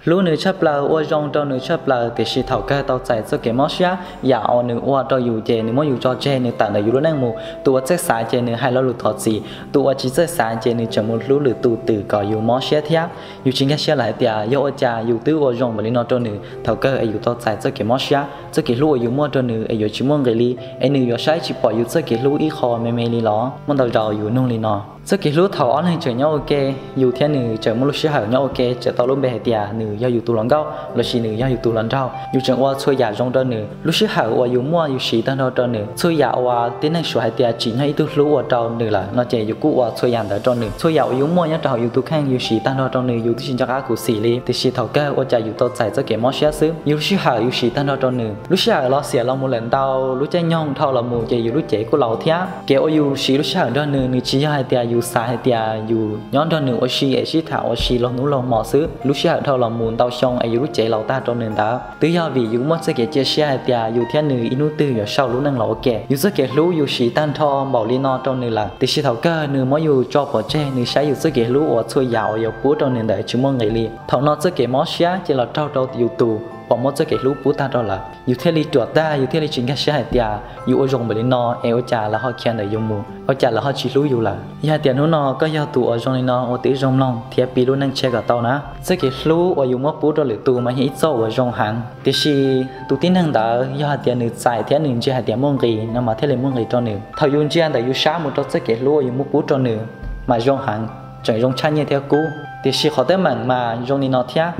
hlub nws tshaj plaws, ua zoo rau nws tshaj plaws, tiam sis thaum kawg tau txais txoj kev mob siab. Yam uas nws ua rau yus ces nws muab yus tso tseg, nws tawm ntawm yus lub neej mus. Tus uas txawj xav ces nws hais lo lus thov txim, tus uas tsis txawj xav ces nws tseem mus hlub lwm tus twm kom yus mob siab thiab. Yus tsis nkag siab lawm hais tias yog ua cas yus twb ua zoo npaum li no rau nws, thaum kawg es yus tau txais txoj kev mob siab. Txoj kev hlub uas yus muaj rau nws es yuav tsis muaj nqis li, es nws yuav saib tsis pom yus txoj kev hlub ib qho me me li los? Muaj ntau zaus yus nug li no. Txoj kev hlub thaum ob leeg tseem nyob ua ke, yus thiab nws tseem muaj lub sij hawm nyob ua ke, tseem tau lub npe hais tias nws yog yus tus hluas nkauj lossis nws yog yus tus hluas nraug, yus tseem ua txhua yam zoo rau nws. Lub sij hawm uas yus muaj yus siv tag nrho rau nws. Txhua yam uas tib neeg suav hais tias tsim nyog ib tug hlub ua rau nws lawm no ces yus kuj ua txhua yam ntawd rau nws. Txhua yam uas yus muaj nyob rau hauv yus tus kheej yus siv tag nrho rau nws, yus twb tsis nco qab khuv xim li, tiam sis thaum kawg ua cas yus tau txais txoj kev mob siab xwb. Yus lub sij hawm yus siv tag nrho rau nws, lub sij hawm los xiam los mus lawm ntau, lub caij nyoog dhau los mus ces yus lub cev kuj laus thiab. Kev uas yus siv lub sij hawm nrog nws, nws tsis yog hais tias yus xav hais tias yus nyob nrog nws ua si es sib tham ua si laug hnub laug hmo xwb. Lub sij hawm dhau los mus ntau xyoo es yus lub cev laus tag rau nws ntawd twb yog vim yus muaj txoj kev cia siab hais tias yus thiab nws ib hnub twg yuav sau lub neej los ua ke. Yus txoj kev hlub yus siv tag nrho npaum li no rau nws lawm, tiam sis thaum kawg nws muab yus tso pov tseg, nws saib yus txoj kev hlub uas txhua yam uas yuav pub rau nws ntawd tsis muaj nqis li. Thaum no txoj kev mob siab ces los raug rau yus tus uas muab txoj kev hlub pub tag rau lawm. Yus thiaj li ruam tag, yus thiaj li tsis nkag siab hais tias yus ua zoo npaum li no es ua cas lawv ho khiav ntawm yus mus, ua cas lawv ho tsis hlub yus lawm. Yog hais tias hnub no koj yog tus uas zoo li no, ua tib zoo mloog thiab pib lub neej tshiab kom tau na. Txoj kev hlub uas yus muab pub rau lwm tus mas yog ib txoj uas zoo heev, tiam sis tus tib neeg ntawd yog hais tias nws txais thiab nws ntsia hais tias muaj nqis no mas thiaj li muaj nqis rau nws. Thaum yus ntsia ntawm yus sab mus rau txoj kev hlub uas yus muab pub rau nws mas zoo heev, tseem zoo tshaj nyiaj thiab kub. Tiam sis qhov teeb meem mas zoo li no thiab,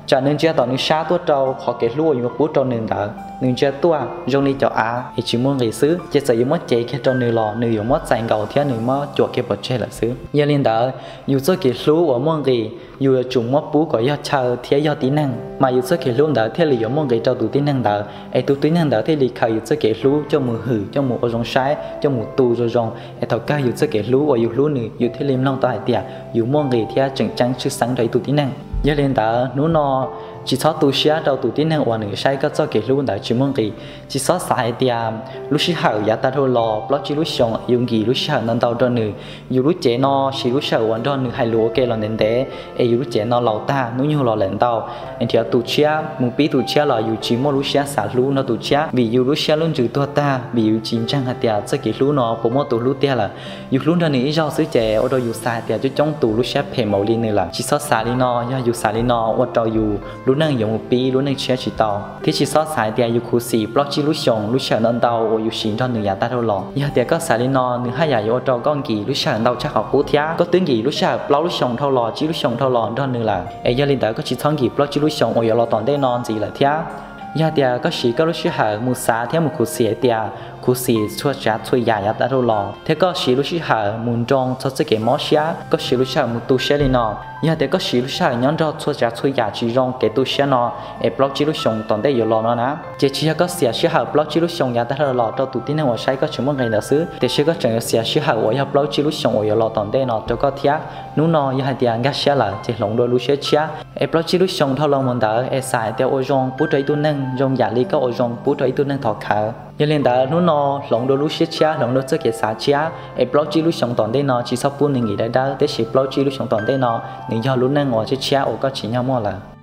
tsam nws ntsia tom nws sab tuaj rau qhov kev hlub uas yus muab pub rau nws ntawd, nws ntsia tuaj zoo li cov av es tsis muaj nqis xwb, ces txawm yuav muab cev kiag rau nws los nws yuav muab txais nkaus thiab nws muab cuam kiag pov tseg lawm xwb. Yog li ntawd, yus txoj kev hlub uas muaj nqis yus yuav tsum muab pub kom yog chaw thiab yog tib neeg, mas yus txoj kev hlub ntawd thiaj li yuav muaj nqis rau tus tib neeg ntawd, es tus tib neeg ntawd thiaj li khaws yus txoj kev hlub coj mus hwm, coj mus ua zoo saib, coj mus tu zoo zoo, es thaum kawg yus txoj kev hlub uas yus hlub nws yus thiaj li mloog tau hais tias yus muaj nqis thiab tseem ceeb tshwj xeeb rau ib tug tib neeg. Yog li ntawd hnub no tsis txhob tu siab rau tus tib neeg uas nws saib koj txoj kev hlub ntawd tsis muaj nqis. Tsis txhob xav hais tias lub sij hawm yav tag dhau los plaub tsib lub xyoos yus nkim lub sij hawm ntau ntau rau nws. Yus lub cev no siv lub sij hawm uas nrog nws hais lus ua ke los ntev ntev, es yus lub cev no laus tag, hnub nyoog los lawm ntau, es nrhiav tus tshiab mus pib tus tshiab los yus tsis muaj lub siab xav hlub nrog tus tshiab, vim yus lub siab lub ntsws tuag tag, vim yus tsis ntseeg hais tias txoj kev hlub no puas muaj tus hlub tiag lawm. Yus hlub nrog nws ib zaug xwb ces ua rau yus xav hais tias coob coob tus lub siab phem npaum li nws lawm. Tsis txhob xav li no, yog yus xav li no ua rau yus lub neej yuav mus pib lub neej tshiab tsis tau. Thiab tsis txhob xav hais tias yus khuv xim plaub tsib lub xyoos lub sij hawm ntau ntau uas yus siv nrog nws yav tag dhau los. Yog tias koj xav li no, nws haj yam yuav ua rau koj nkim lub sij hawm ntau tshaj qhov qub thiab. Koj twb nkim lub sij hawm plaub lub xyoos dhau los, tsib lub xyoos dhau los nrog nws lawm, es yog li ntawd koj tsis txhob nkim plaub tsib lub xyoos uas yuav los tom ntej no ntxiv lawm thiab. Yog tias koj siv koj lub sij hawm mus xav thiab mus khuv xim hais tias khuv xim txhua tsav txhua yam yav tag dhau los, thiab koj siv lub sij hawm mus nroo txog txoj kev mob siab, koj siv lub sij hawm mus tu siab li no, yog tias koj siv lub sij hawm nyob nrog txhua tsav txhua yam tsis zoo kev tu siab no, es plaub tsib lub xyoos tom ntej yuav los no na, ces tsis yog koj xiam sij hawm plaub tsib lub xyoos yav tag dhau los rau tus tib neeg uas saib koj tsis muaj nqis ntawd xwb, tiam sis koj tseem yuav xiam sij hawm uas yog plaub tsib lub xyoos uas yuav los tom ntej no rau koj thiab. Hnub no yog hais tias nkag siab lawm ces hloov dua lub siab tshiab, es plaub tsib lub xyoos dhau los mus ntawd es xav hais tias ua zoo pub rau ib tug neeg zoo yam li koj ua zoo pub rau ib tug neeg thov khawv. Yog li ntawd hnub no hloov dua lub siab tshiab, hloov dua txoj kev xav tshiab, es plaub tsib lub xyoos tom ntej no tsis txhob pub nws nkim dawb dawb, tiam sis plaub tsib lub xyoos tom ntej no nws yog lub neej uas tshiab tshiab uas koj tsim nyog muaj lawm.